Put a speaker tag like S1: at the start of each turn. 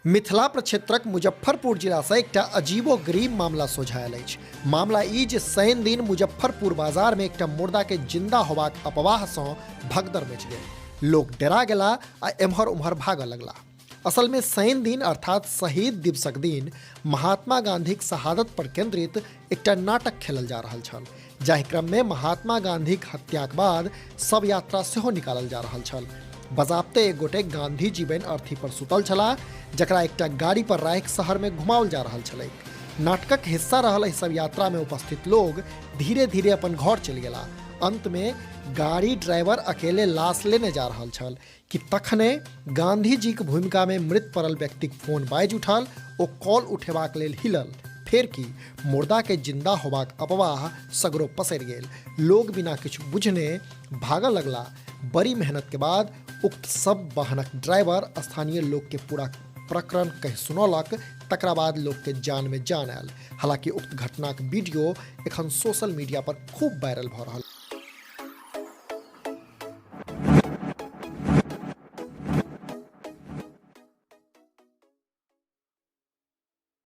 S1: मिथिला प्रक्षेत्रक मुजफ्फरपुर जिलासँ एकटा अजीबो गरीब मामला सोझा आयल अछि। मामला ई जे शनि दिन मुजफ्फरपुर बाजारमे एकटा मुर्दाके जिंदा होबाक अपवाहसँ भगदड़ मचि गेल। लोक डरा गेला आ एम्हर ओम्हर भागऽ लगला। असलमे शनि दिन अर्थात शहीद दिवसक दिन महात्मा गांधीक शहादत पर केंद्रित एकटा नाटक खेलल जा रहल छल, जाहि क्रममे महात्मा गांधीक हत्याक बाद शव यात्रा सेहो निकालल जा रहल छल। बजाबते एक गोटे गांधी जी बनि अर्थी पर सुतल छलाह, जकरा एकटा गाड़ी पर राखि शहरमे घुमाओल जा रहल छलैक। नाटकक हिस्सा रहल एहि शव यात्रामे उपस्थित लोग धीरे धीरे अपन घर चलि गेला। अंतमे गाड़ी ड्राइवर अकेले लाश लेने जा रहल छल कि तखने गांधीजीक भूमिकामे मृत पड़ल व्यक्तिक फोन बाजि उठल। ओ कॉल उठेबाक लेल हिलल, फेर की, मुर्दाके जिंदा होबाक अपवाह सगरो पसरि गेल। लोग बिना किछु बुझने भागऽ लगला। बड़ी मेहनत के बाद उक्त सब वाहनक ड्राइवर स्थानीय लोक के पूरा प्रकरण कहि सुनौलक, तकरा बाद लोक के जान में जान आयल। हालांकि उक्त घटनाक वीडियो एखन सोशल मीडिया पर खूब वायरल भऽ रहल।